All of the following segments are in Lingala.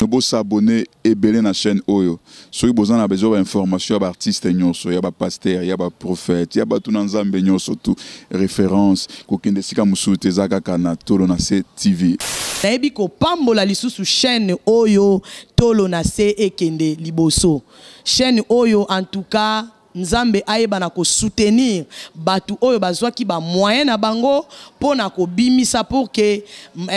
Bo s'abonner ebele na chaîne oyo soki boza na besoin ba information ya ba artiste nyonso ya ba pasteur ya ba prophète ya batu na nzambe nyonso tout référence kokende esika mosusu te eza kaka na Tolo na se TV. Nayebi kopambola lisusu chaine oyo tolo na se ekende liboso chaine oyo en tout cas Nzambe ayeba na ko soutenir batu oyo bazwaki ba moyens na bango pona ko bimisa pour que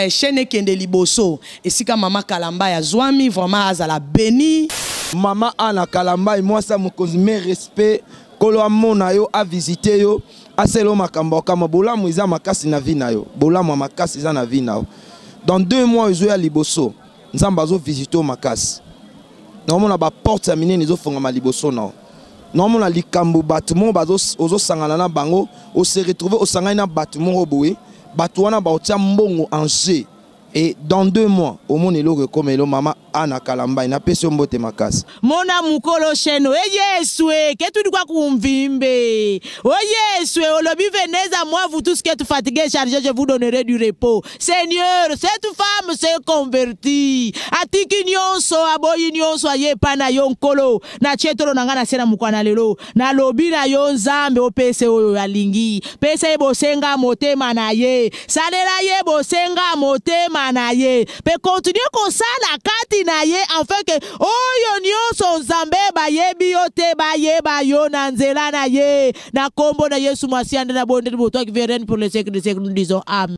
chaine ekende liboso esika mama Kalambay azwami vraiment azala beni. Maman Anna Kalambay mwasi ya mokonzi mes respects nkolo amona yo a visite yo asala yo makambo ya kokamwa bolamu eza makasi na vie na yo bolamu ya makasi eza na vie na yo dans deux mois ezoya liboso nzambe azo visite yo makasi naomona ba porte ya minene ezofongama liboso na yo naomona likambo bato moko ozosangana na bango ose retrouve osangani na bato moko boye bato wana baotia mbongo en jeu et dans deux mois omona eloko ekomelo mama Ana Kalambayi napesi yo mbote makasi. Mona mukolo sheno e Yesu e ke tudi kwa kumvimbe o Yesu e olobi venez à moi vous tous qui êtes fatigués et chargés je vous donnerai du repos Seigneur cette femme s'est convertie atiki nyonso aboyi nyonso aye epai na yo Nkolo natie tolo na ngai na se na mokwa na lelo nalobi na yo Nzambe opese oyo alingi pesa ye bosenga motema na ye salela ye bosenga motema na ye pe continue kosala kati na ye afin que oyo nionso Nzambe bayebi yo te bayeba yo na nzela na ye na kombo na Yesu Masiya nde nabondeli bo toi qui vis et règne pour les siècles des siècles nous disons amen.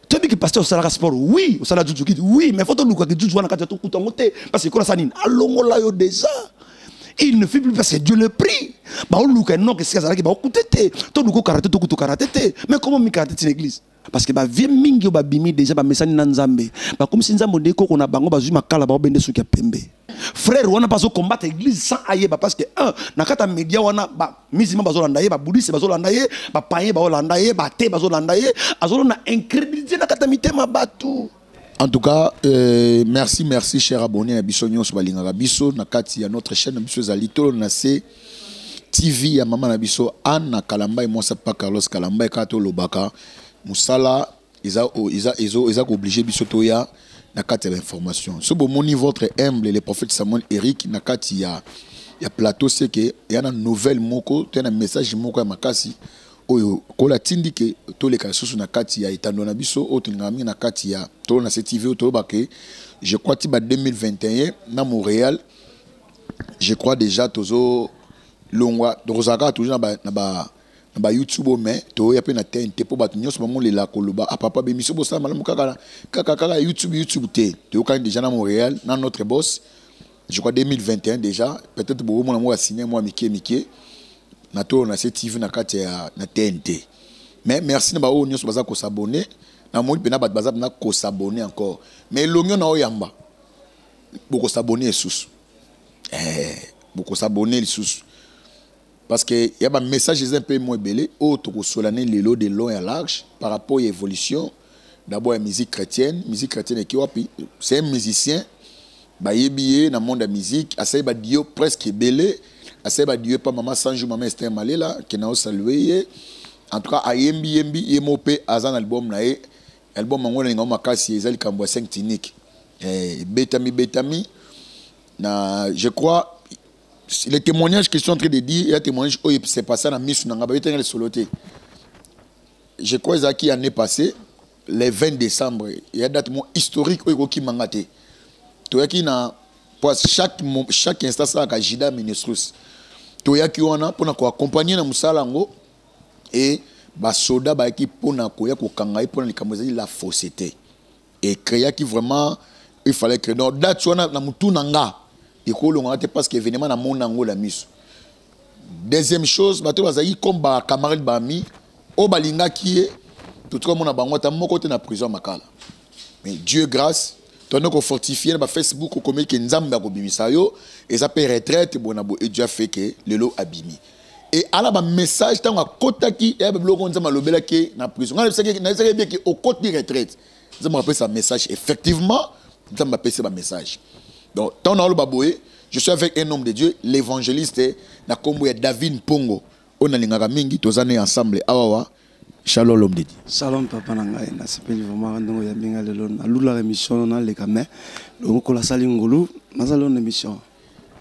Toyebi ke pasteur osalaka sport, oui, osala juju kiti, oui, mais faut toluka ke juju wana kati ya tokuta yango te, parce que ekola sa nini alongola yo déjà. Il ne fait plus parce que Dieu le prie. Baoluka Enoch esika azalaki baokute te. Toluka karate tokuta karate te. Mais comment mi karate ti l'église? Parce que ba vieux mingi oyo babimi déjà bamesani na Nzambe. Bakomisi Nzambe nde koko na bango bazwi makala baobende suki ya pembe. Frère wana bazo combattre église sans ayeba parce que un na kata media wana ba musulman bazolanda ye, ba bouddhiste bazolanda ye, ba païen bazolanda ye, ba thé bazolanda ye, azolona incrédulité na kata mitema batu. En tout cas, merci, merci, cher abonné na biso nyonso balingaka biso na kati ya notre chaîne na biso ezali Tolo na se TV ya mama na biso Anna Kalambay mwasa pa Carlos Kalambay kaka tolobaka musala eza eza ezo eza ko obliger biso toya na kati ya information. So bomoni votre humble le prophète Samuel Eric na kati ya ya plateau c'est que ya na nouvelle moko to na message moko ya makasi oyo kola tindi ke toleka lisusu na kati ya etando na biso oyo tolingaka mingi na kati ya Tolo na se TV oyo toloba ke je crois ti ba 2021 na Montréal je crois déjà tozo longwa tokozala kaka toujours na ba YouTube oyo mais toya pe na TNT po bato nyonso bamolela koloba ah papa bemiso bosala malamu kaka kaka kaka YouTube YouTube te toyokani déjà na Montréal na notre boss je crois 2021 déjà peut-être bokomona moko asigne mwa mike mike na Tolo na se TV na kati ya na TNT mais merci na baoyo nyonso baza kosabonner na moni mpe na bato baza mpena kosabonner encore mais elongi na oyamba bokosabonner lisusu bokosabonner lisusu parce que ya ba message eza mpe mo ebele oyo tokosola ne lelo de long ya large par rapport ya évolution d'abord ya musique chrétienne. Musique chrétienne eki wapi? C'est un musicien bayebi ye na monde ya musique, asali ba dio presque ebele, asali ba dio pa mama Sanju, mama Esther Malela ke na osalue ye. En tout cas ayembi yembi ye mo pe aza na album na ye, album yango nalinga makasi eza likambo ya 5 tunique betami betami na je crois les témoignages que je suis en train de dire, il y a témoignage où il s'est passé na misu nanga ba betanga les soloté. Je crois ezalaki année passée le 20 décembre, il y a date mo historique oyo ekoki manga te. Toyaki na po chaque instant ça ka Judas Ministrus. Toyaki wana pona ko accompagner na musala ngo et ba soda ba ki pona koya kokanga ye pona likambo ezali la fausseté. Et créaki vraiment il fallait créer. Donc date wana na mutu na nga ekolonga te parce que événement na mona ngo la miso. Deuxième chose, bato bazali comme ba camarades ba amis oyo balingaki ye totika mona bango ata moko te na prison Makala. Mais Dieu grâce, tondo ko fortifier na ba Facebook okomi ke Nzambe akobimisa yo eza pe retraite bona bo et Dieu a fait que lelo abimi. Et ala ba message tango akotaki ya ba biloko Nzambe alobelaki na prison. Nga na yebisaki bien ke okoti retraite. Nzambe apesa message effectivement, Nzambe apesa ba message. Donc tant na oloba boye, je suis avec un homme de Dieu, l'évangéliste na kombo ya David Mpongo. Oyo nalingaka mingi, toza ne ensemble awawa. Shalom l'homme de Dieu. Shalom papa na ngai, nasepeli vraiment ndenge oyambi ngai lelo. Nalulaka émission naleka mais lokola asali ngolu naza lelo na émission.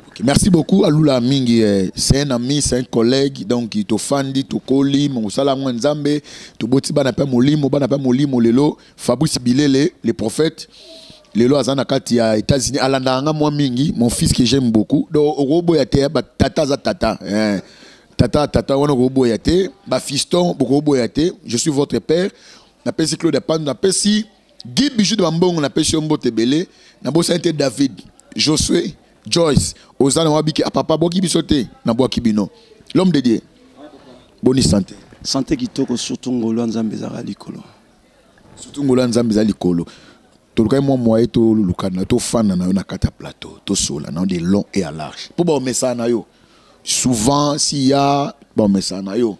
Okay, merci beaucoup Alula mingi eh, c'est un ami, c'est un collègue donc tofandi tokoli mosala ngo Nzambe toboti bana pe molimo bana pe molimo lelo Fabrice Bilele le prophète lelo aza na kati ya États-Unis alandaka nga mwa mingi mon fils que j'aime beaucoup donc okoboya te ba tata za tata eh. Tata tata wana okoboya te ba fiston bokoboya te je suis votre père napesi Claude Apandu napesi Guy Bijou de Bambongo napesi yo mbote ebele nabosani te David Josué Joyce oza na wabiki ah, papa bwaki biso te nabwaki bino l'homme de Dieu boni santé santé kitoko surtout ngolu ya Nzambe ezalaka likolo surtout ngolu ya Nzambe eza likolo tolukaki mwa moye tolukana tofanda na yo na kati ya plateau tosola na yo de long et à large mpo baomesana na yo souvent s'il y a baomesana na yo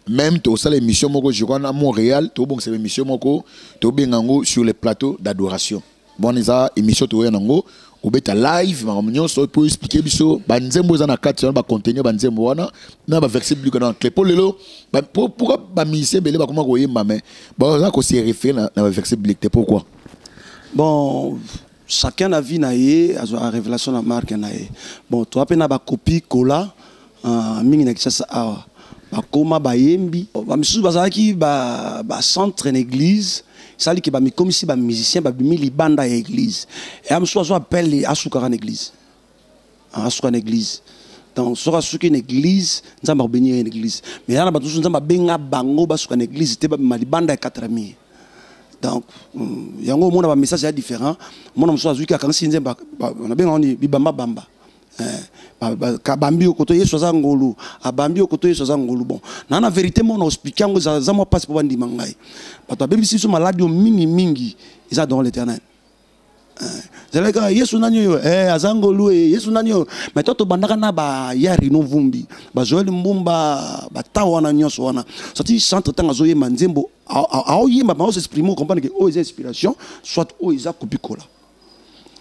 même tosala émission moko je crois na Montréal tobongisa émission moko tobenga yango sur le plateau d'adoration bon eza émission toya nango obeta live makambo nyonso mpo explike biso banzembo eza na kati wana bacontenu banzembo wana na baverset biblique na clé mpo lelo pourquoi bamusicien ebele bakoma koyemba mais baza kose référé na baverset biblique te pourquoi bon chacun na vie na ye azwaka révélation na marque na ye bon toa mpe na bakopi kola uh, mingi na kinshasa awa bakoma bayembi bamisusu bazalaki bacentre ba na église esali ke bamikomisi bamusicien babimi libanda ya église eya mosusu azwa appel asukaka na église asuka na église donc soki asuki na église nzambe akobeni ye na église mais ya na bato mosusu nzambe abenga bango basuka na église te babima libanda ya 4 mille donc hmm, yango omona bamessage ya différent omona mosusu azwiki akangisi nzembe nabenga ngo bibamba bamba eh, abambi yo koto yesu aza ngolu abambi yo koto yesu aza ngolu bon na na verité mona oexplike yango eza mwa mpasi mpo bandima ngai bato babebisi biso maladi oyo mingi mingi eza dans l'éternel eh, ezalaki kaka yesu nani oyo eh, aza ngolu e yesu nani oyo mai to tobandaka na baya rino vumbi bajoel mbumba bata wana nyonso wana sati centre ntango azoyemba nzembo aoyemba ma osexprime ocomprendre ke oyo eza inspiration soit oyo eza kopikola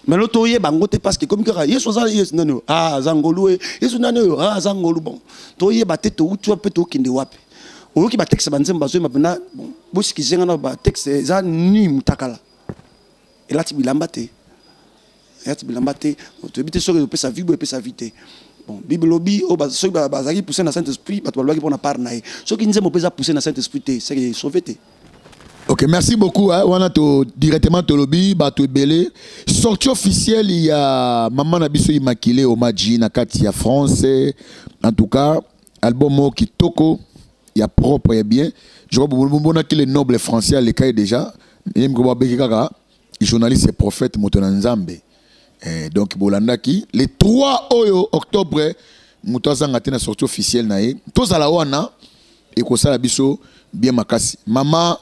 mais l'autre toyeba yango te parce que ekomi kaka yesu aza yesu nani oyo ah aza ngolu e yesu nani oyo ah aza ngolu bon toyeba te touti wapi mpe tokende wapi oyoki batexte banzembo bazoyemba mpena bon bosikize nga na batexte eza ni mutakala elati bilamba te elati bilamba te toyebi te soki epesa vie boye epesa vie te bon bible lobi oyo soki bazalaki pousse na saint esprit bato balobaki mpona part na ye soki nzembo mpe eza pousse na saint esprit te seke sauve te Ok, merci beaucoup. Hein. Wana to directement tolobi bato ebele. Sortie officielle il y a maman na biso Immaculée Omadji na kati ya France. En tout cas, album moko kitoko ya propre ya bien. Je crois bomona ki le noble français aleka déjà. Ye mko babeki kaka journaliste et prophète moto na Nzambe. Eh, donc bolandaki le 3 oyo octobre moto azanga te na sortie officielle na ye. Tozala wana ekosala biso bien makasi mama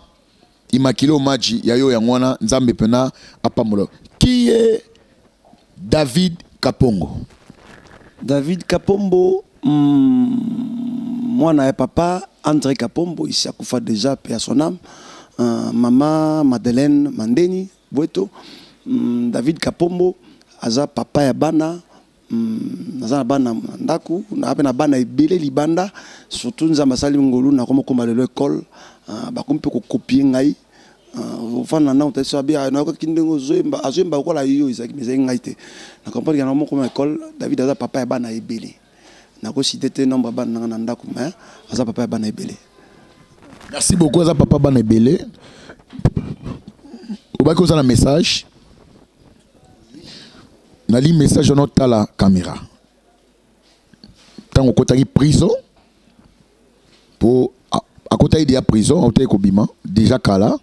Immaculée Omadji ya yo yango wana Nzambe pena apambola qui est David Kapongo David Kapombo mwana ya papa André Kapombo ici akufa déjà paix à son âme maman Madeleine Mandeni Bweto David Kapombo aza papa ya bana naza na bana na ndako na pe na bana ebele libanda surtout nzambe asali ngolu nakomi kokoma lelo ekole ah, bakomi mpe kokopie ngai ah, ofanda na ndako tasi abi ah, nayokaki ndenge ozoyemba azoyemba lokola yo ezalaki mais ezalaki ngai te na comprendre ke nakomi kokoma ekole David aza papa ya bana ebele nakosite te nombre ya bana nanga na ndako mais aza papa ya bana ebele merci beaucoup aza papa bana ebele obaki oza na message nali message wana otala camera ntango okotaki prison mpo akotaki deja prison autaki kobima deja kala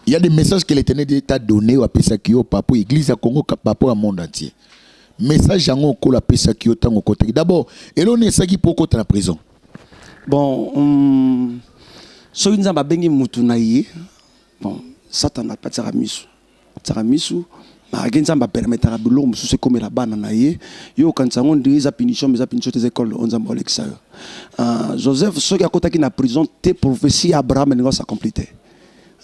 il y a des messages que l'éternel t'a donné oyo apesaki yo par rapport église ya congo par rapport ya monde entier message yango okolo apesaki yo ntango okotaki d'abord eloni esalaki mpo okota na prison bon soki nzambe abengi mutu na ye bon satana apatisaka miso atiaka misu malgré nzambe apermetaka biloko mosusu ekomela bana na ye yo okanisa yango ndenge eza punition mais eza punition te eza ekole oyo nzambe aolekisa yo uh, joseph soki akotaki na prison te prophétie ya abraham elingi asacompli te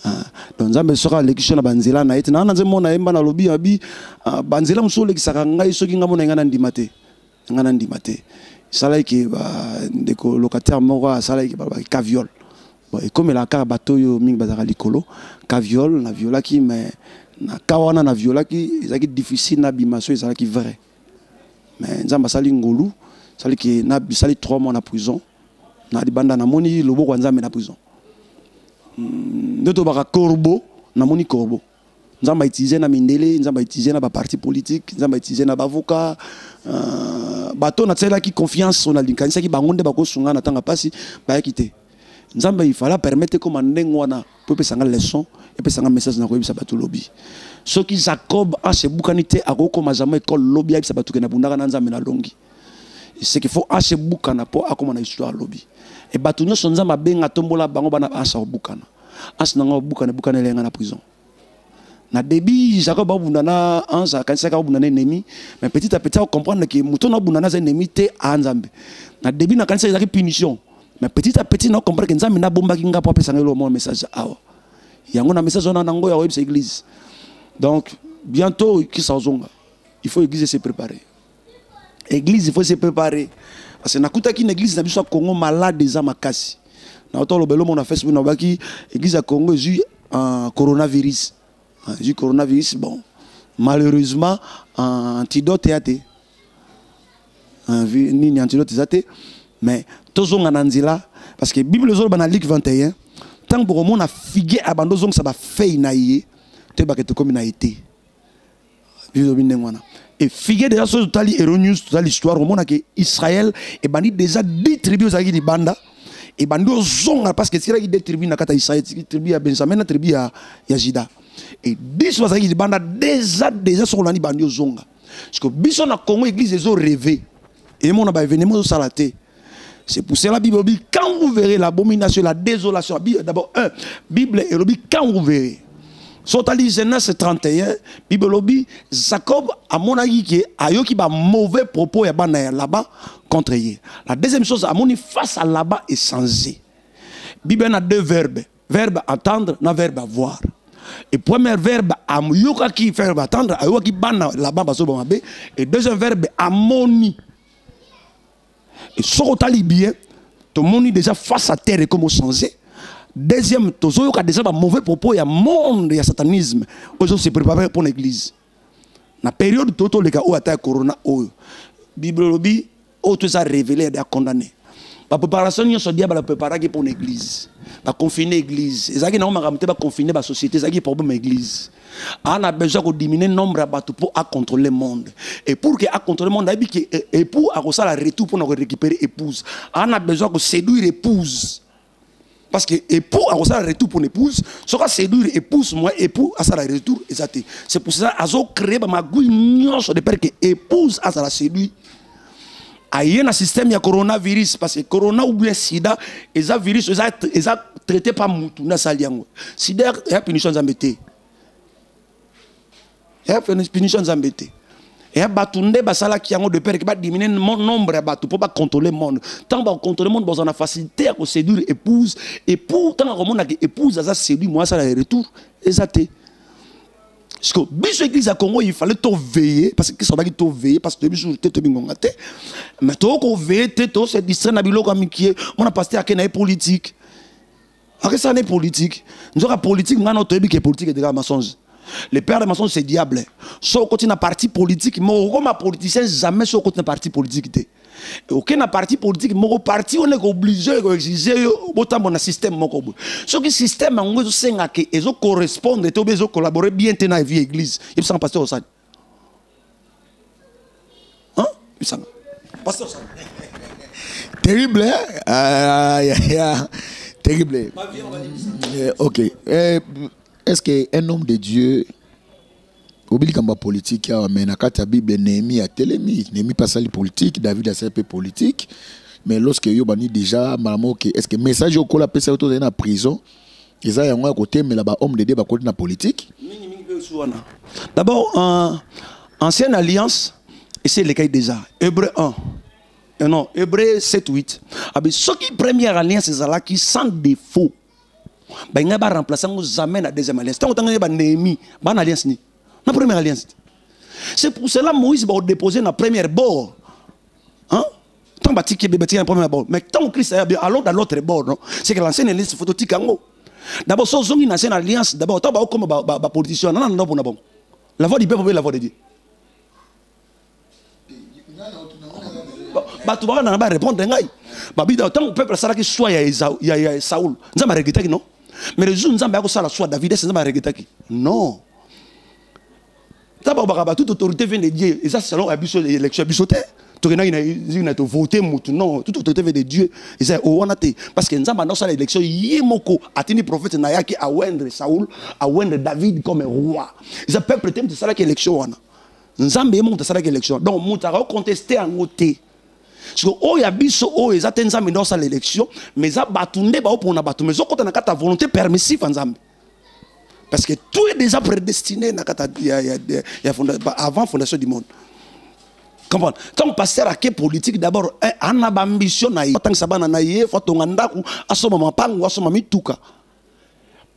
uh, donc nzambe soki alekisi yo na banzela na ye te naa na nzembo na ye mba nalobi abi uh, banzela mosusu olekisaka ngai soki ngai mona ngai nandima te ngai nandima te esalaki ke ndeko locataire moko asalaki ke balobaki ka viol. Bon, ekomelaka kaka bato oyo mingi bazalaka likolo. Ka viol, na violaki, mais na ka wana na violaki, ezalaki difficile nabima so ezalaki vrai. Mais Nzambe asali ngolu, asali ke na bisali 3 mois na prison. Na libanda namoni loboko ya Nzambe na prison. Nde tobaka corbeau, namoni corbeau. Nzambe autilize na mindele, Nzambe autilize na ba parti politique, Nzambe autilize na ba avocat, bato natielaki confiance na likanisaki bango nde bakosunga na tanga pasi, bayaki te. Nzambe il fallait permettre comme ndenge wana po epesa nga leçon, epesa nga message na koyebisa bato lobi. Soki Jacob asebukani te akokoma jamais école lobi ayebisa bato ke nabundaka na Nzambe na longi. C'est qu'il faut asebukana po akoma na histoire lobi. Et bato nyonso Nzambe abenga tombola bango bana asebukana. As nanga obukana bukana elenga na prison. Na début Jacob abunda na ange akanisaka abunda na ennemi, mais petit à petit on comprendre que moto na abunda na ennemi te a Nzambe. Na début na kanisa ezalaki punition, mais petit à petit na comprendre que Nzambe na bombaki nga po apesa ngelo mo message awa. Yango na message wana nango ya oyebisa église. Donc bientôt qui s'azonga. Il faut église se préparer. Église il faut se préparer parce que nakutaki na église na biso ya Congo malade eza makasi. Na otolo belo mona Facebook na baki église ya Congo ezui en coronavirus. Du coronavirus, bon, malheureusement, antidote ya te. Nini antidote eza te, mais tozonga na nzela parce que Bible ezoloba na Luc 21, tant bokomona figue abando zongisa ba feuille na ye, toyebaka tokomi na été. Bible elobi ndenge wana. Et figue déjà soki totali Hero News, totali histoire, omona ke Israël ebandi déjà 10 tribus ezalaki libanda. Ebandi ozonga parce que etikilaki 2 tribus na kati ya Israël, etiki tribu ya Benjamin na tribu ya Juda. Et 10 bazalaki libanda déjà soki olandi bandi ozonga. Parce que biso na Congo église ezo rêver. Et mona ba événement ezosala te. C'est pour cela la Bible dit quand vous verrez l'abomination, la désolation. Bible, d'abord un, Bible elobi quand vous verrez. Sotali Genèse 31, Bible lobi Jacob amonaki ke ayoki ba mauvais propos ya bana ya là-bas contre ye. La deuxième chose amoni face à là-bas et changé. Bible a deux verbes, verbe entendre na verbe avoir. Et premier verbe amyokaki verbe entendre ayoki bana là-bas bazo ba mabe et deuxième verbe amoni. Et sokotali bien, tomoni déjà face à terre comme changé. Deuxième, tozoyoka déjà ba mauvais propos ya monde ya satanisme. Ozo se préparer pour l'église. Na période toto leka o ata corona o. Bible lobi o tout ça révélé ya condamné. Ba préparation nyonso diable a préparé pour l'église. Ba confiner église. Ezaki na makambo te ba confiner ba société, ezaki problème église. On a besoin de diminuer nombre de bateaux pour à contrôler le monde. Et pour que à contrôler le monde, il que époux a ça la retour pour nous récupérer épouse. On a besoin de séduire épouse. Parce que époux a ça la retour pour épouse, ce qu'on séduire épouse moi époux a ça la retour exact. C'est pour ça azo créer ba magouille nyonso de peur que épouse a ça la séduire. Aye na système ya coronavirus parce que corona ou bien sida eza virus eza traité par mutu na sali yango. Sida ya punition Nzambe te. Ya punition Nzambe te. Ya bato nde basalaki yango de peur que ba diminuer nombre ya bato po ba contrôler monde. Tant ba contrôler monde bazana facilité ya ko séduire épouse et pour tant komona que épouse aza séduit moi ça la retour eza te. Parce que biso église à Congo il fallait to veiller parce que ça to veiller parce que biso te to bingonga te. Mais to ko veiller te to se distraire na biloko mikie mon pasteur akena politique. Akesa na politique. Nzoka politique ngana to yebi ke politique de mensonge. Le père de mensonge c'est diable. So koti na parti politique, mais comme politicien jamais so koti na parti politique te. Aucun parti politique moko parti on est obligé ko exiger botambo na système moko bo. Ce qui système ngo zo senga ke ezo correspondre to bezo collaborer bien te na vie église. Yebisa pasteur osali. Hein? Yebisa. Pasteur osali. Terrible hein? Ah, ya, ya. Terrible. OK. Est-ce que un homme de Dieu obili kamba politique awa mais na kati ya Bible Néhémie atelemi, Néhémie pasali politique, David asali pe politique, mais lorsque yo bani déjà malamo que est-ce que message okola pesa to na prison eza yango ya kotemela ba homme de Dieu bakoti na politique? Mingi mingi pe osu wana. D'abord ancienne alliance et c'est le cas déjà Hébreu 1. Non, Hébreu 7 8. Ah ben ceux qui première alliance ezala qui sans défaut. Ben nga ba remplacer ngo jamais na deuxième alliance. Tant que ba Néhémie, ba na alliance ni. Na première alliance. C'est pour cela Moïse va déposer na première bord. Hein? Tant batiki be batiki na premier bord. Mais tant Christ a bien alors dans l'autre bord, non? C'est que l'ancienne alliance faut totika yango. D'abord so zongi na ancienne alliance, d'abord tant ba comme ba ba, ba politicien, non non non bon. La voix du peuple, la voix de Dieu. Bato baka na ba répondre ngai. Babi tant peuple asalaki choix ya Esau, ya Saul. Nzambe aregretaki non? Mais le jour Nzambe akosala choix David, est-ce Nzambe aregretaki? Non. D'abord baka toute autorité vient de Dieu. Et ça selon abiso élection abiso te. Tokendaki na na to voter mutu non, toute autorité vient de Dieu. Et ça o wana te parce que Nzambe andosala élection ye moko atindi prophète na yaki a oindre Saul, a oindre David comme roi. Et ça peuple te salaki élection wana. Nzambe ye moko tasalaki élection. Donc mutu aka contester yango te. Parce que oyo ya biso oyo eza te Nzambe nde osala élection, mais eza bato nde baopona bato, mais ezokota na kati ya volonté permissive ya Nzambe. Parce que tout est déjà prédestiné na kati ya avant fondation du monde. Comprendre? Tant que pasteur ake politique d'abord, ana ba ambition na ye. Tant que sabana na ye, faut tonga ndaku, asoma mapango, asoma mituka.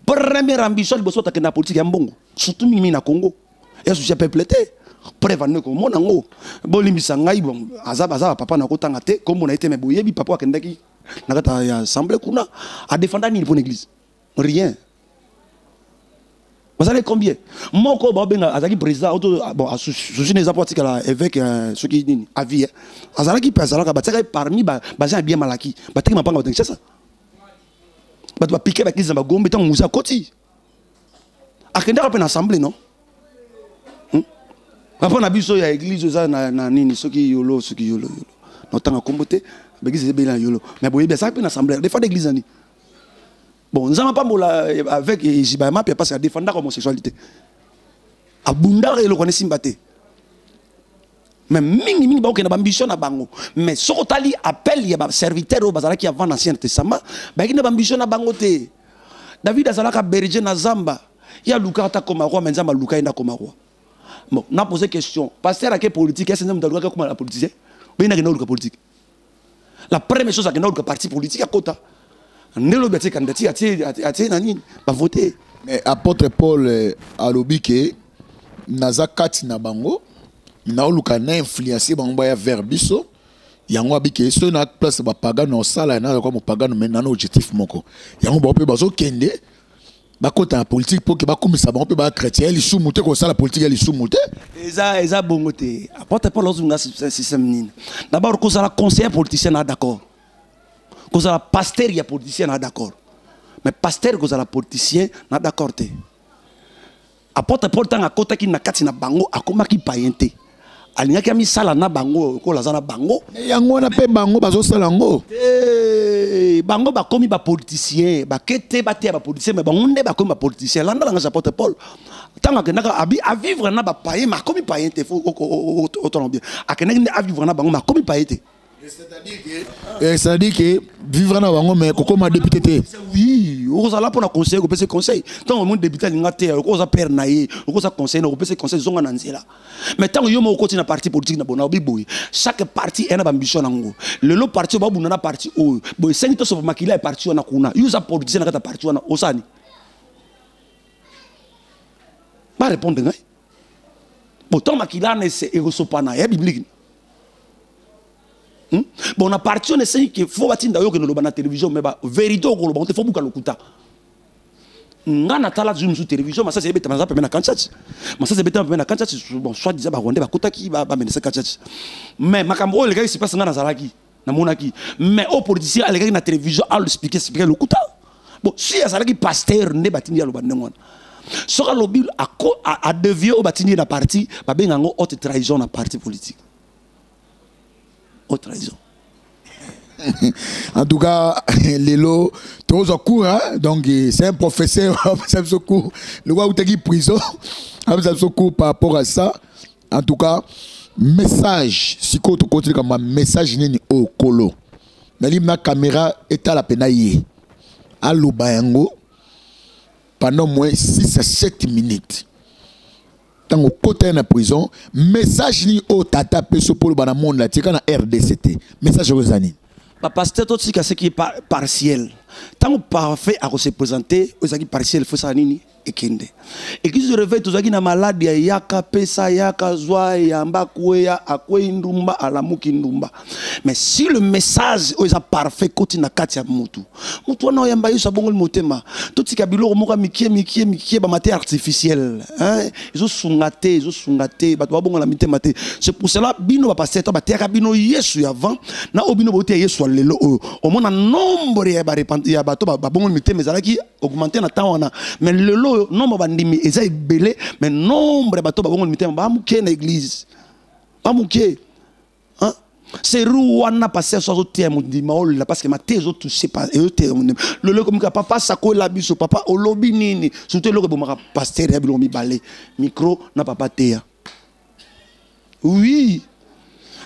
Première ambition liboso takenda politique ya mbongo, surtout mimi na Congo. Et sujet peuple te. Preuve ane ko mona ngo. Bolimbisa ngai bon, aza baza papa na kotanga te, kombo na ete me boyebi papa akendaki na kata ya assemblée kuna, a défendre nini pour l'église? Rien. Vous allez combien? Moko ba benga azaki président auto bon souci neza pour tikala évêque soki nini avis azalaki pe azalaka batika parmi ba baza bien malaki batiki mapanga ba ça. Bato ba piquer ba kisa ba gombe tant musa koti. Akendaka pe na assemblée non? Papa na biso ya église oza na nini soki yolo soki yolo yolo. Na tanga kombo te, ba église ebela yolo. Mais boyebi azalaki pe na assemblée, des fois d'église ani. Bon, nzama pambola avec Ejiba mapia parce que défendre homosexualité. Abunda eloko ne simba te. Mais mingi mingi ba okenda ba ambition na bango. Mais soko tali appel ya ba serviteur oyo bazalaki avant l'Ancien Testament, ba ki na ba ambition na bango te. David azalaka berger na zamba. Ya luka ata koma roi, mais nzamba luka enda koma roi. Bon, na posé question. Pasteur ake politique, est-ce que nzamba luka koma la politicien? Mais na luka politique. La première chose akenda luka parti politique akota. Ndelo batie candidature atie na nini ba voter. Mais apôtre Paul alobi ke naza kati na bango na oluka na influencer bango baya vers biso yango abike so na place ba pagano sala na kwa mopagano mais na objectif moko yango ba pe bazo kende bakota na politique pour que bakumisa bango pe ba chrétien lisumu te kosala politique ya lisumu te. Eza bongo te. Apôtre Paul ozunga système nini. D'abord kozala conseiller politicien na d'accord. Kozala pasteur ya politicien na d'accord. Mais pasteur kozala politicien na d'accord te. Apôtre Paul tanga akotaki na kati na bango akomaki païen te. Alingaki amisala na bango kola za na bango. Mais yango wana pe bango bazosala yango. Eh, bango bakomi ba politicien, ba kete ba te ba politicien, mais bango nde bakomi ba politicien. Landa langa apôtre Paul. Tanga akendaka abi a vivre na ba païen, mais akomi païen te, faut autant bien. Akendaki nde a vivre na bango, mais akomi païen te. C'est-à-dire que vivre na bango mais kokoma député te. Oui, ozala pour na conseil, kopesa conseil. Tant que mon député alinga te, okoza père na ye, okoza conseil, okopesa conseil zonga na nzela. Mais tant que yo moko koti na parti politique na bona obi boye, chaque parti ena ba ambition nango. Lelo parti ba bunda na parti oyo. Boye sengi to so makila ya parti wana kuna. Yo za politicien na kata parti wana osani. Ba répondre ngai. Pourtant makila na se erosopana ya biblique. Bon, na parti on essaye que faut batinda yo que no na télévision mais ba vérité ko loba faut buka lokuta. Nga na tala zoom sur télévision masasi ebeta maza pembe na Kansas. Masasi ebeta pembe na Kansas bon soit disant ba Rwandais ba kotaki ba menesa Kansas. Mais makambo oyo lekaki se passe nga nazalaki na monaki. Mais au politicien alekaki na télévision a expliquer expliquer lokuta. Bon, si azalaki pasteur nde batindi ya loba ndenge wana. Soki alobi a dévier oyo batindi na parti, ba benga yango haute trahison na parti politique. Haute trahison. En tout cas, Lelo, tu as cours, hein? Donc c'est un professeur, c'est un cours. Le roi qui prison, c'est un cours par rapport à ça. En tout cas, message, si tu continues comme un message nini au colo. Na caméra est à la peine Aloba yango pendant moins 6 à 7 minutes. Tango kota na prison, message ni au tata peso polo bana monde la tika na RDCT. Message aux années. Ba pasteur to tika ce qui est partiel. Tango parfait à se présenter, aux acquis partiel faut ça nini. Ekende église de réveil, tozalaki na maladi ya yaka pesa, yaka zwa, yamba kweya, akwei ndumba, alamuki ndumba. Mais si le message oyo eza parfait koti na kati ya mutu, mutu wana oyamba Yesu, abongoli motema. Totika biloko moko ya mikie mikie mikie, bamate artificiel, hein? Ezosunga te, ezosunga te, bato babongola mitema te. C'est pour cela bino bapasteur to bateyaka bino Yesu ya avant na oyo bino boteya Yesu ya lelo oyo, omona nombre ya bato babongoli mitema ezalaki augmenté na temps wana. Mais lelo oyo, nombre bandimi eza ebele, mais nombre ya bato babongoli mitema bamuke na église, bamuke, hein? Seru wana, pasteur so azoteya mondima olela, parce que mate ezotouche, ezoteya mondima. Lelo ekomi kaka: "Papa, sakola biso, papa, olobi nini?" Surtout eloko ebomaka pasteur ya biloko mibale: micro na papa teya. Oui,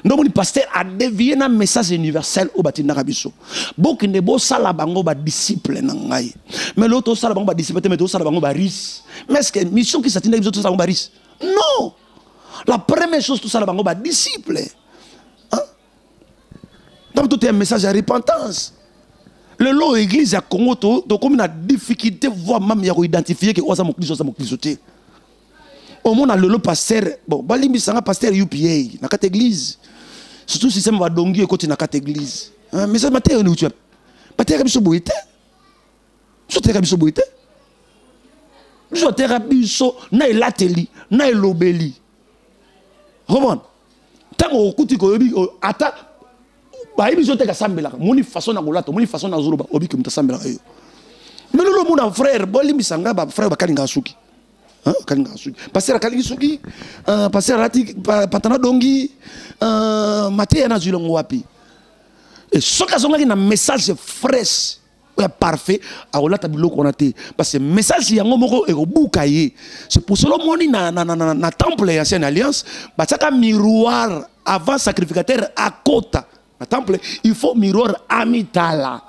ndomoni pasteur adévié na message universel oyo batindaka biso: "Bokende bosala bango badisciple na ngai." Mais lelo tosala bango badisciple te, mais tosala bango bariches. Mais est ce que mission kisi atindaki biso tosala bango bariches? Non, la première chose, tosala bango badisciple, hein? Donc toteya message ya repentance. Lelo église ya Congo, tokomi na difficulté, voire même ya koidentifier ke oyo aza moklisto, aza moklisto te. Omona lelo pasteur, bon, balimbisanga, pasteur upa na kati église, surtout système badongi ekoti na kati église. Message mateya oyo euti wapi? Bateyaka biso boye te. Biso teyaka biso boye te. Biso ateyaka biso na elateli, na elobeli. Comprendre, ntango okuti koyebi, ata bayebi biso te, kasambelaka, moni façon na kolata, omoni façon na zoloba, obiki moto asambelaka yo. Mais lelo omona frère, bolimbisa nga, bafrère bakalingaka suki, akalingaka suki, pasteur akalingi suki, pasteur alati patana dongi. Mateya nazwi longo wapi? Soki azongaki na message fraîche oyo parfait, akolata biloko wana te, parce que message yango moko ekobuka ye. C'est pour cela omoni na temple ya ancienne alliance, batiaka miroir. Avant sacrificateur akota na temple, il faut miroir amitala.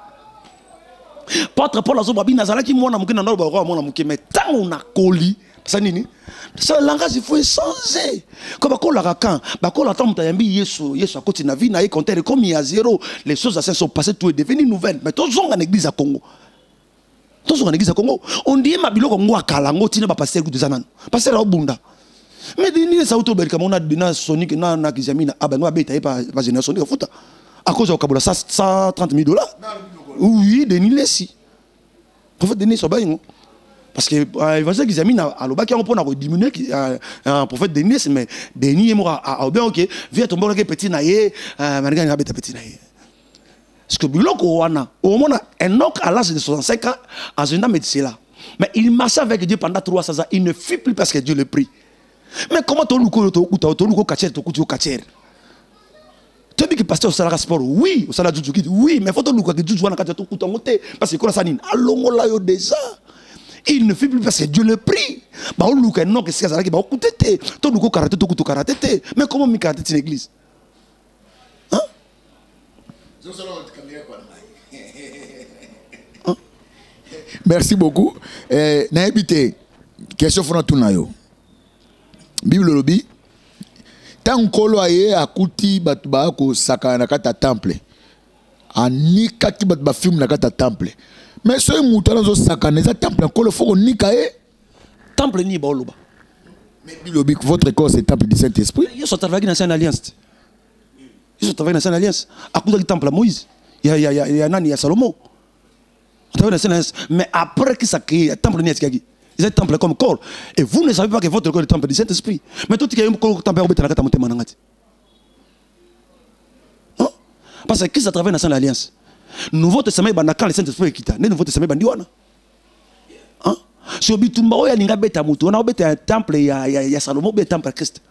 Apôtre Paul azoba bino: "Nazalaki mwana moke, na ndalo bakoka mwana moke, mais ntango nakoli, sa nini? Sa langage, il faut échanger." Ko bakolaka quand bakola, ntango moto ayambi Yesu, Yesu akoti na vie na ye, compteur ekomi ya zéro. Les choses anciennes sont passées, tout est devenu nouvelle. Mais tozonga na église ya Congo, tozonga na église ya Congo, ondiyema biloko ngo akala ngo ntina bapasteur kutu eza nano pasteur aobunda. Mais nini esauti obelika mo na Sonic na Kizami na abango babeta ye pa génération Sonic afuta à cause ya kokabola 130 000 $. Oui, Denis Lesi, prophète Denis Sobaingo, parce que évangile Kizami alobaki yango mpona kodiminuer prophète Denis. Mais Denis ye moko aobi ok, vi atombolaki petit na ye, maningani abeta petit na ye. Parce que biloko wana, omona Enoch, à l'âge de 65 ans, azenda Methuselah, mais il marchait avec Dieu pendant 300 ans, il ne fut plus parce que Dieu le prit. Mais comment toluka oyo tokuta, toluka okatiere, tokuti okatiere? Toyebi ke pasteur osalaka sport, oui, osala jujuki, oui, mais faut tolukaka juju wana kati ya tokuta yango te, parce que ekola sa nini? Alongola yo déjà, il ne fut plus parce que Dieu le prit. Baoluka Enoch esika azalaki, baokute te. Toluka okarate, tokuta okarate te. Mais comment mikarate tina église, hein? Hein? Merci beaucoup. Nayebi te, question fona tuna yo. Bible elobi, ntango Nkolo aye, akuti bato baya kosakana na kati ya temple, anikaki bato bafilme na kati ya temple. Mais soki moto wana azosakana, eza temple ya Nkolo, fo konika ye. Temple nini baoloba? Mais Bible elobi: "Votre corps, c'est temple du Saint Esprit." Yesu atravaki na ancienne alliance te. Yesu atravaki na ancienne alliance, akutaki temple ya Moïse, ya nani, ya Salomo. Atravaki na ancienne alliance, mais après kisa créé temple nini atikaki? Eza temple comme corps. Et vous ne savez pas que votre corps est le temple du Saint Esprit? Mais totika ye temple akobeta na kati ya motema na nga te, hein? Parce que Christ a travaillé dans ancienne alliance. Nouveau Testament ebanda quand le Saint Esprit ekita nde Nouveau Testament ebandi wana, hein? So bitumba oyo alingi abeta moto wana, obeta ya temple ya Salomo, obe temple ya Christ.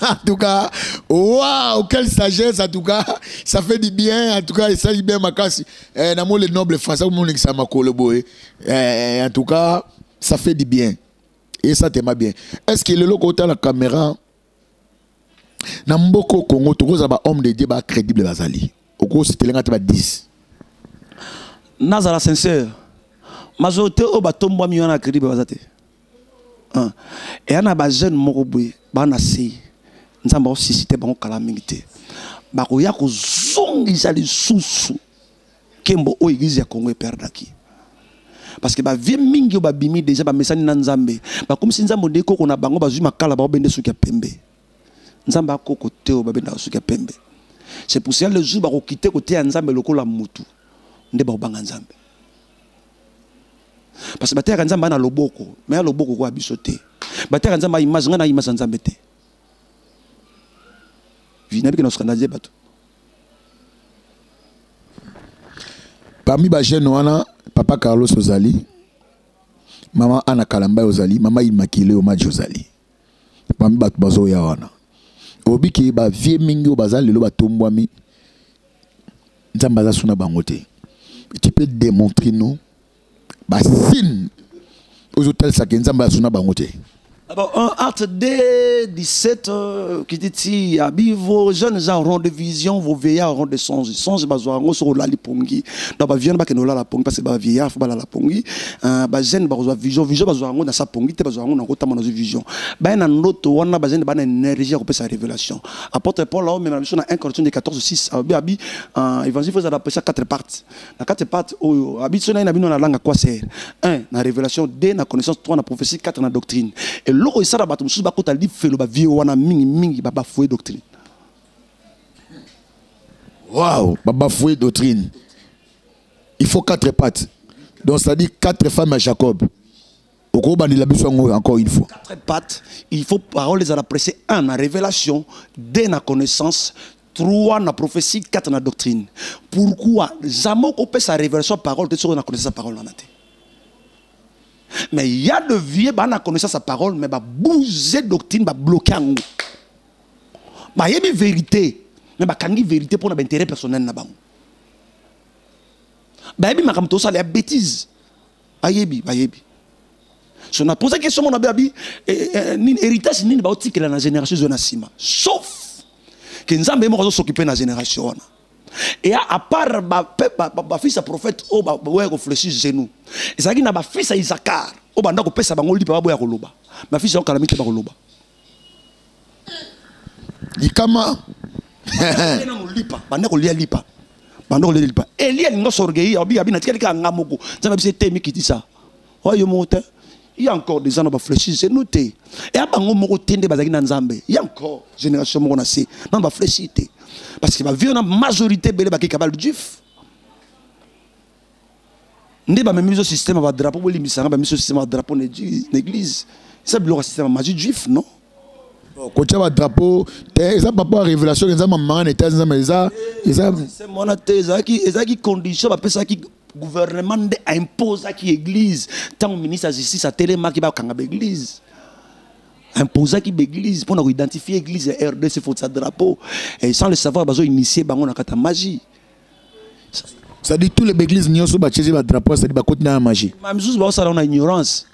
En tout cas, waouh, quelle sagesse, en tout cas, ça fait du bien, en tout cas, ça dit bien makasi. Namo le noble français, mon makolo boy. En tout cas, ça fait du bien. Et ça t'aime bien. Est-ce que le côté la caméra, na mboko Congo, tokoza ba homme de Dieu ba crédible bazali? Oko citelenga te ba 10. Nazala sincère, majorité oyo batombwami wana crédible baza te. Eya na bajeune moko boye baa na se, Nzambe aosuscite bango kala mingi te, bakoya kozongisa lisusu nkembo oyo église ya Congo eperdaki. Parce que ba vieux mingi oyo babimi déjà bamesani na Nzambe. Bakomisi Nzambe nde koko na bango bazwi makala baobende suki ya pembe. Nzambe akoko te oyo babendaka suki ya pembe. C'est pour cela le jour bakokite koteya Nzambe lokola mutu nde bakobanga Nzambe. Parce que bateyaka Nzambe na loboko, mais ya loboko kwa biso te. Bateyaka Nzambe a image, nga na image ya Nzambe te. Nayebi ke na scandaliser bato. Parmi ba jeunes wana, papa Carlos ozali, mama Anna Kalamba ozali, mama Immaculée Omadji ozali. Parmi bato bazoya wana. Obiki ba vieux mingi oyo baza lelo batombwami, Nzambe aza suna bango te. Tu peux démontrer nous ba signe ozotalisaka Nzambe aza suna bango te. D'abord, 1 Acte 2, 17, qui dit ti, abi, vos jeunes gens auront des visions, vos vieillards auront des songes. Songes, bazo yango soko lali pongi. Donc, ba vieux ba kendo lala pongi parce que ba vieillard faut ba lala pongi. Ba jeune ba kozwa vision, vision bazo yango na sa pongi te, bazo yango na kotama na vision. Ba na ndoto wana ba jeune ba na énergie ya kopesa révélation. Apôtre Paul a même na 1 Corinthiens 14 6, abi abi, évangile faut ça ça quatre parties. Na quatre parties oyo abi so na bino na langa quoi c'est 1 na révélation, 2 na connaissance, 3 na prophétie, 4 na doctrine. Et loko esala bato mosusu bakota lifelo ba vie wana mingi mingi ba bafouer doctrine. Waouh, ba bafouer doctrine. Il faut 4 pattes. Donc ça dit 4 femmes à Jacob. Okobandela biso yango encore une fois. 4 pattes, il faut parole les apprécier. 1 na révélation, 2 na connaissance, 3 na prophétie, 4 na doctrine. Pourquoi jamais on peut sa révélation parole de ce qu'on a connaissance sa parole en a. Mais il y a de vieux ba na connaissance sa parole mais ba bouger doctrine ba bloquer yango. Ba yebi vérité mais ba kangi vérité pour na intérêt personnel na bango. Ba yebi makambo to sala ya bêtise. Ba yebi, ba yebi. So na poser question mon abi, nini héritage nini ba otikela na génération zo na sima. Sauf que Nzambe moko azo s'occuper na génération wana. Et à part ba pe, ba, ba, ba fils ya prophète o ba, ba, ba, fléchir genou. Ezalaki na ba fils ya Isakar o banda ko pesa bango lipa ba boya koloba. Ba fils ya calamité ba koloba. Likama. Lipa, banda kolia lipa. Banda kolia lipa. Elia alinga s'orgueillir, abi abi na tikali ka nga moko. Nzambe abisi te mikitisa. Oyo moko te. Il y a encore des gens qui fléchissent, c'est nous te. Et à bango moko tende bazaki na Nzambe. Il y a encore génération moko na se. Non ba fléchir te. Parce que ba vieux na majorité belé ba ki kabal juif. Nde ba memi système ba drapeau boli misanga ba miso système ba drapeau na église. Ça biloko système magie juif non? Kotia ba drapeau te eza papa révélation eza maman na état nzambe eza eza c'est mona te ezaki ezaki condition ba pesaki gouvernement nde imposaki église tant ministre ya justice atelemaki bakanga ba église imposaki ba église pour na identifier église ya RDC faut sa drapeau et sans le savoir bazo initier bango na kata magie. Ça dit tous les églises nyonso ba tchezi ba drapeau ça dit ba koti na magie. Ma misusu ba sala na ignorance.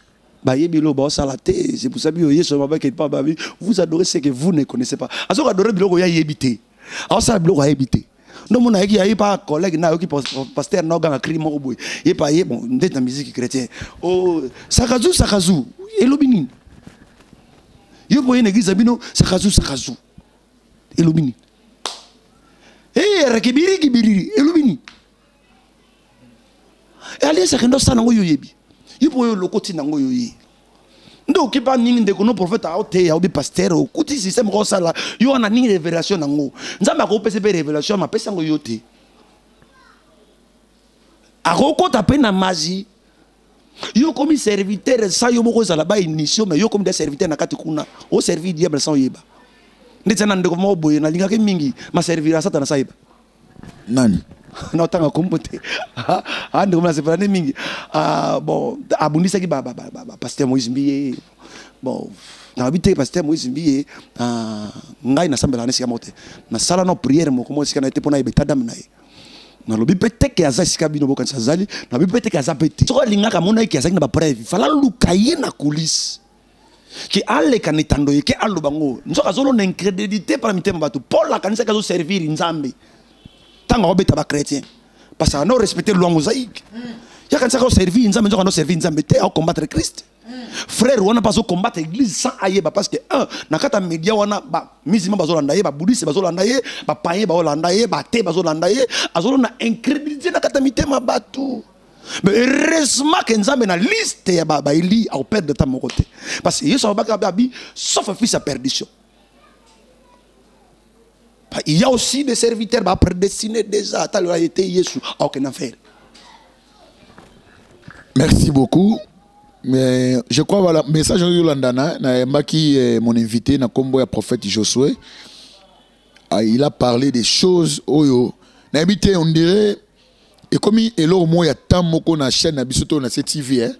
Ba yebi lo ba sala te, c'est pour ça que Yesu ba ba ba ba vous adorez ce que vous ne connaissez pas. Azo adorer biloko ya yebi te. Azo sala biloko ya yebi te. Non mon ayeki ayi pa collègue na yoki pasteur na ganga cri moko boye. Ye pa ye bon ndete na musique chrétien. Oh sakazu sakazu elobi nini? Yo boye na église bino sakazu sakazu. Elobi nini? Eh rakibiri kibiri elobi nini? E alliance akenda osala yango yo oyebi. Yo mpo oyo olokoti na yango yo oye. Nde okipa nini ndeko no prophète aoteya obi pasteur okuti système moko osala yo wana nini révélation nango. Nzambe akopesa mpe révélation ma pesa yango yo te. Akokota mpe na magie. Yo komi serviteur sans yo moko ozala ba initio mais yo komi des serviteur na kati kuna. O servir diable sans oyeba. Ndeti na ndeko moko boye nalingaki mingi ma servir Satan sans yeba. Nani? Na otanga kombo te. Ah, ndeko moko nasepela nde mingi. Ah, bon, abundisaki ba, ba, ba, ba, ba, pasteur Moïse Mbiye. Bon, nalobi te pasteur Moïse Mbiye, ah, ngai nasambelaka na esika moko te. Nasala na prière moko moko esika na ye te mpo nayeba état d'âme na ye. Nalobi mpe te ke aza esika bino bokanisa azali, nalobi mpe te ke aza mpe te. Soki alingaka amonaki ke azalaki na ba preuve, fallait aluka ye na coulisse. Ke aleka na etando ye, ke aloba ngo. Nzoka azolona incrédulité par mitema bato. Paul akanisaki azo servir Nzambe. Tango akobeta ba chrétien. Parce que ano respecter loi mosaïque. Ya kanisaki azo servir Nzambe, nzoka ano servir Nzambe te, ao combattre Christ. Frère wana bazo combattre église sans ayeba parce que un na kata média wana ba musulman bazolanda ye, ba bouddhiste bazolanda ye, ba païen bazolanda ye, ba athée bazolanda ye, azolona incrédulité na kata mitema bato. Mais heureusement que Nzambe na liste ya ba baeli au perdre ta moko te. Parce que Yesu abaka abi sauf fils à perdition. Il y a aussi des serviteurs ba prédestinés déjà ata leur été Yesu aucun affaire. Merci beaucoup. Mais je crois voilà message oyo landana na yambaki eh, mon invité na kombo ya prophète Josué. Ah, il a parlé des choses oyo nayebi te on dirait ekomi eloko moko ya temps moko na chaîne na biso to na CTV hein.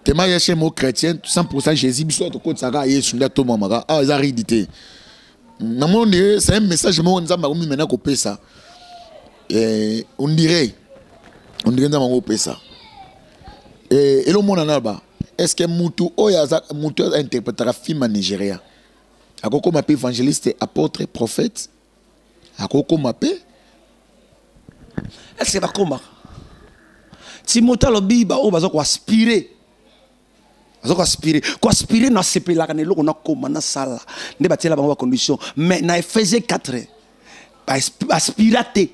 Tema ya chaîne moko chrétien 100% Jésus biso tokotisaka Yesu nde atomamaka awa eza ridi te namoni on dirait c'est un message moko nzambe akomi maintenant kopesa eh, on dirait nzambe yango opesa eh, eloko mona na ba est ce que mutu oyo aza mutu oyo interprétaka film ya Nigeria akokoma mpe évangéliste apôtre prophète akokoma mpe est ce que bakomaka timote alobi baoyo baza koaspire baza koaspire koaspire nasepelaka na eloko nakoma nasala nde batiela bango bacondition mais na Ephésiens 4 baaspira te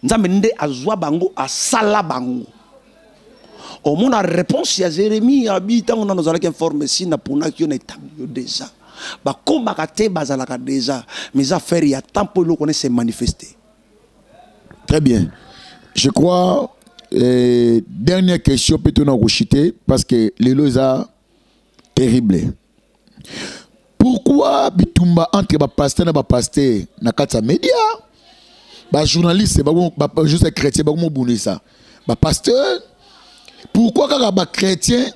nzambe nde azwa bango asala bango omona réponse ya Jérémie abi ntango nano ozalaki informe si naponaki yo na etangi yo déjà bakomaka te bazalaka déjà mais eza affaire ya temps mpo eloko wana se manifester. Très bien. Je crois, dernière question, peut-être on a chuté parce que lelo eza terrible. Pourquoi bitumba entre ba pasteur na ba pasteur na kati ya média ba journaliste ba, ba juste chrétien ba mobundisa ba pasteur pourquoi kaka ba chrétien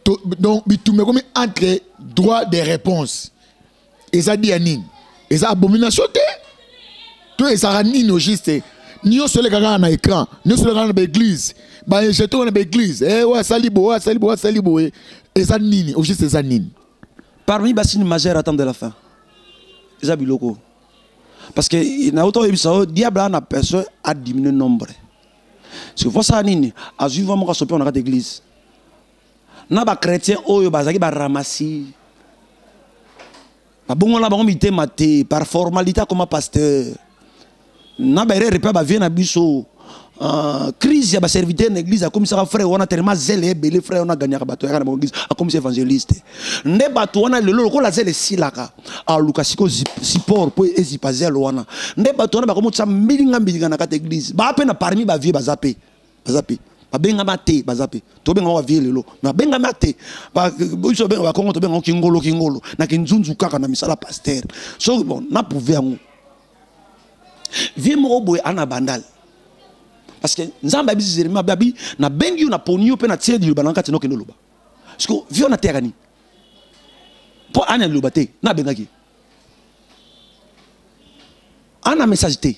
to, donc bitumba ekomi entre droit de réponse eza dia nini eza abomination te to ezalaka nini au juste nyonso eleka kaka na écran nyonso eleka kaka na baeglise bainjecte na baeglise eh, oyo asali boye oyo asali boye oyo asali boye eza nini au juste eza nini parmi basigne majeur attente de la fin eza biloko parce que nauta oyebisa oyo diable ana personne adiminue nombre parce que vosala nini azwi va moko asopi na kati église na bachrétien oyo bazalaki baramasi babongola bango mitema te par formalité akoma pasteur na baerreur mpe bavie na biso crise ya baserviteur na église akomisaka frère wana tellement zele ebele frère wana aganyaka bato yaka na bango église akomisa évangéliste nde bato wana lelo lokola zele esilaka aluka sikoyo support mpo ezipa zele wana nde bato wana bakomotisa mbilinga mbilinga na kati église baa mpe na parmi bavie baza mpe baza mpe babengama te baza mpe tobengama bavie lelo me babengama te biso babenga bakongo tobengama kingolo kingolo na kinzunzu kaka na misala pasteur soki bon na prouve yango vie moko boye ana bandal parce que nzambe ayebisi Jérémie abi nabengi yo naponi yo mpe natie liloba na kati nokende oloba parce que vie wana ateyaka nini mpo ana liloba te nabengaki ana message te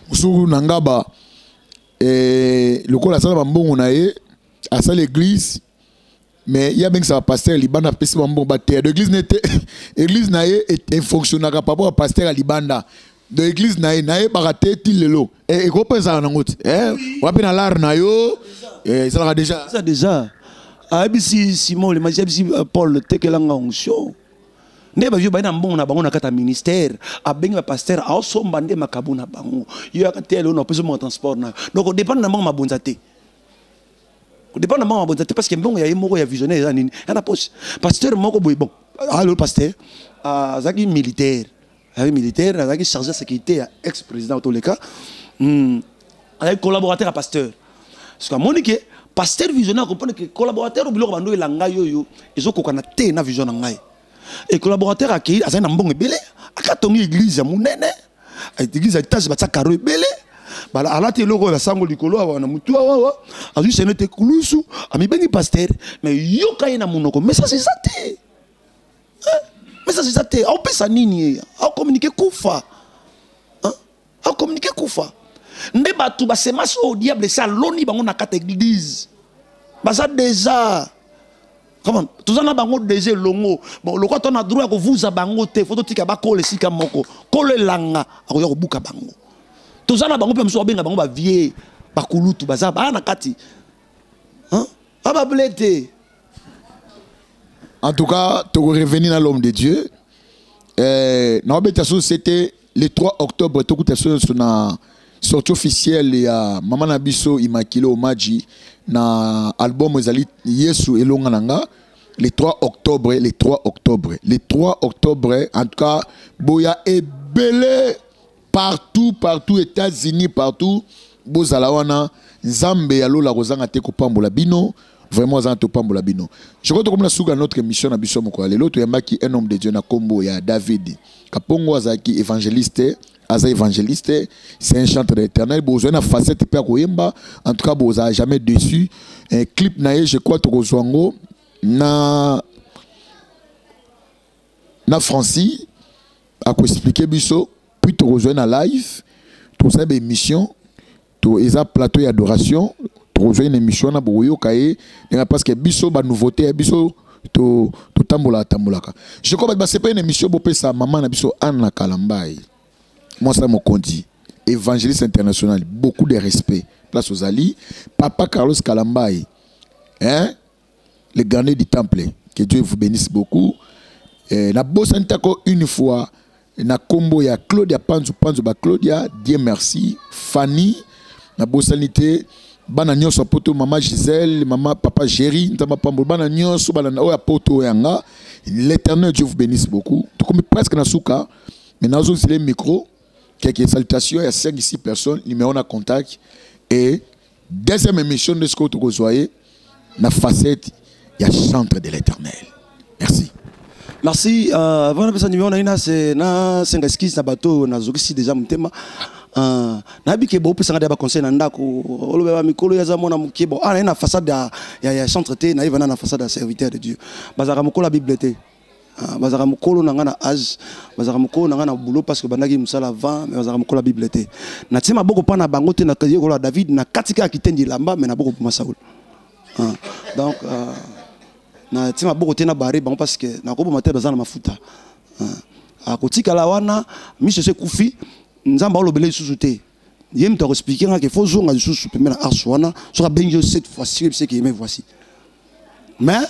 mosusu na ngaba eh, lokola asala bambongo na ye asala église mais ye abengisaka pasteur libanda apesi bambongo bateya do église nete église na ye efonctionnaka par rapport ya pasteur ya libanda do église na ye nayebaka te ti lelo ekoki mpe ezalaka nango te wapi na lare na yo ezalaka déjà eza déjà ayebisi Simon le magicien ayebisi Paul tekelanga onction nde bavio baye na mbongo na bango na kati ya ministère abengi bapasteur aosomba nde makabo na bango yo yaka te lelo na opesi mbongo transport na yo donc odépendre na mbongo mabonza te kodépendre na mbongo mabonza te parce que mbongo ya ye moko ya visionnaire eza nini ya na poche pasteur moko boye bon alo pasteur azalaki militaire azalaki militaire azalaki chargé ya sécurité ya ex président toleka azalaki collaborateur ya pasteur parce que amoni ke pasteur visionnaire comprendre que collaborateur biloko bando ela ngai oyo ezokokana te na vision na ngai e collaborateur akei azali na mbongo ebele akatongi église ya monene église ya étage batia karo ebele bala alati eloko oyo basango likolo awa na mutu awa awa azwi sene te kulusu amibengi pasteur mais yoka ye na monoko message eza te message eza te aopesa nini ye aocommunike kufa aocommunike kufa nde bato basemasi oyo diable esi aloni bango na kati ya église baza déjà comment toza na bango déjà elongo bon lokola to na droit ya kovuza bango te fo totika bakola esika moko kolo elanga akoya kobuka bango toza na bango mpe mosusu babenga bango bavie bakulutu baza baa na kati abable te. En tout cas, tu revenir à l'homme de Dieu. Naobeta so c'était le 3 octobre tokuta so na Sortie officielle ya mama na biso Immaculée Omaji na album ezali Yesu elonga na nga le 3 octobre, le 3 octobre, le 3 octobre. En tout cas, boya ebele partout, partout, États-Unis, partout, bozala wana. Nzambe ya lola kozanga te kopambola bino, vraiment azanga te kopambola bino. Je crois tokomi na suka notre émission na biso moko ya lelo. Toyambaki un homme de Dieu na kombo ya David Kapongo, azalaki évangéliste, aza évangéliste, c'est un chantre de l'Éternel. Bozwa na facette mpe ya koyemba. En tout cas, bozala jamais déçu. Eh, clip na ye, je crois tokozwa yango na Francis akoexpliquer biso, puis tokozwa na live, tozala baémission to eza plateau ya adoration. Tokozwa une émission na bokoyoka ye ndenge, parce que biso banouveauté ya biso totambolaka tambolaka. Je crois bato basepeli na émission. Bopesa mama na biso Anna Kalambai, mwasi ya mokonzi, évangéliste international, beaucoup de respect place ozali. Papa Carlos Kalambai, hein, le gardien du temple, que Dieu vous bénisse beaucoup. Eh, nabosani tako une fois na kombo ya Claudia Panzu Panzu ba Claudia, Dieu merci. Fanny, nabosani te. Bana nyonso ya poto, mama Gisèle, mama, papa Géri, Nzambe apambola bana nyonso, bana oyo ya poto oyo yanga. L'Éternel Dieu vous bénisse beaucoup. Tokomi presque na suka, mais nazozile micro, quelques salutations ya 5 6 personnes, numéro na contact, et deuxième émission de ce que tokozwa ye na facette ya chantre de l'Éternel. Merci. Merci. Avant napesa numéro na ye, na senga excuse na bato oyo nazokisi déjà motema. Nayebi ke bopesanga deya baconseil na ndako, oloba mikolo oyo aza mwana moke. Bon, ah, naye na façade ya chantre te, naye vana na façade ya serviteur de Dieu. Bazalaka mokolo ya Bible te. Ah, bazalaka mokolo na nga na age, bazalaka mokolo na nga na boulot, parce que bandaki mosala avant, mais bazalaka mokolo ya Bible te. Natie maboko mpa na bango te. Na yekola ya David na kati kaka kitendi elamba, mais naboko boma Saul. Ah, donc natie maboko te na bare bango, parce que nakoboma te, baza na mafuta. Ah, akotikala wana miso esi ekufi. Nzambe aolobela lisusu te, ye moto akoexpliquer nga ke fo zonga lisusu pembe na arche wana. Soki abengi yo cette fois-ci, oyebisi ke mais voici. Mais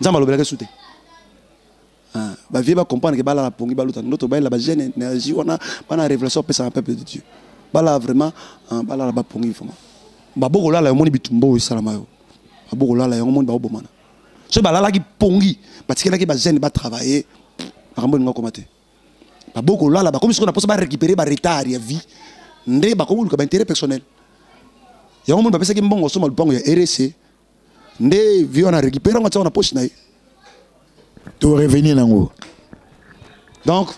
Nzambe alobelaka esu te. Ah, bavieux bacomprendre ke balala pongi, baluta ndoto, bayela bajeune énergie wana, bana révélation apesaka peuple de Dieu. Balala vraiment, ah, balala bapongi vraiment. Babokolala, yomoni bitumba oyo esalama yo, babokolala yango, moni baobomana. Soki balalaki pongi, batikelaki bajeune batravailler, makambo elinga okoma te. Babokolala, bakomi sikoyo na mposa barécupérer baretard ya vie, nde bakomi koluka baintérêt personnel. Yango moni bapesaki mbongo osomba lupango ya RC, nde vie wana récupérer yango, atiango na poche na ye. To revenir nango. Donc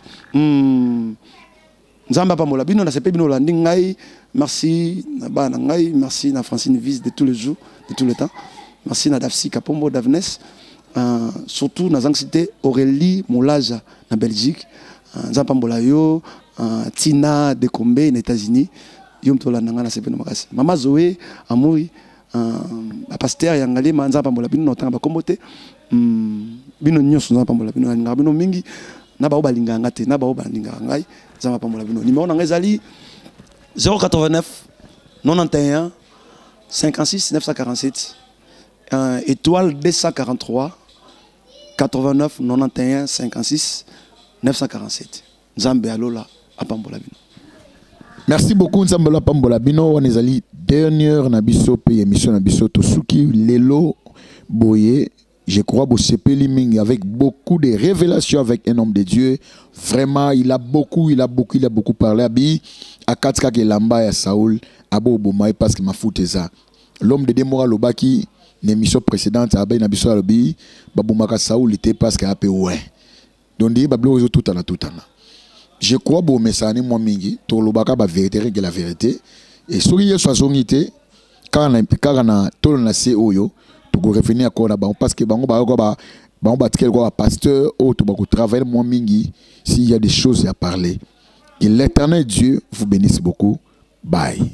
Nzambe apambola bino, nasepe bino olandi ngai. Merci na bana na ngai, merci na Francine Vise de tous les jours, de tout le temps, merci na Dafsi Kapombo Davnes, surtout nazangisi te Aurélie Molaja na Belgique. Nzambe apambola yo. Tina Dekombe na États-Unis, yo moto olanda ngai, nasepe na makasi. Mama Zoé Amuri, bapaster ya Ngalema, Nzambe apambola bino. Na otanga bakombo te. Bino nyonso, Nzambe apambola bino. Nalingaka bino mingi, na bao balingaka nga te, na bao balingaka ngai, Nzambe apambola bino. Numéro na ngai ezali 089 91 56 947, étoile 243 89 91 56 947. Nzambe alola apambola bino. Merci beaucoup. Nzambe alola apambola bino. Wana ezali dernière na biso mpe émission na biso. Tosuki lelo boye. Je crois bosepeli mingi avec beaucoup de révélations avec un homme de Dieu. Vraiment, il a beaucoup, il a beaucoup, il a beaucoup parlé. Abi akati kaka elamba ya Saul abo oboma ye, parce que mafuta eza. L'homme de Dieu moko alobaki na émission précédente, abai na biso, alobi babomaka Saul te parce que ape ouais. Donc ndi babiloko ezotutana tutana. Je crois bomesana ni mwa mingi, tolobaka ba vérité, rien que la vérité. Et soki Yesu azongi te, kaka na tolo na se oyo, tokorevenir encore na bango, parce que bango bayoka ba bango batikali kwa bapasteur oyo to bakotravailler mwa mingi. S'il y a des choses à parler, que l'Éternel Dieu vous bénisse beaucoup. Bye.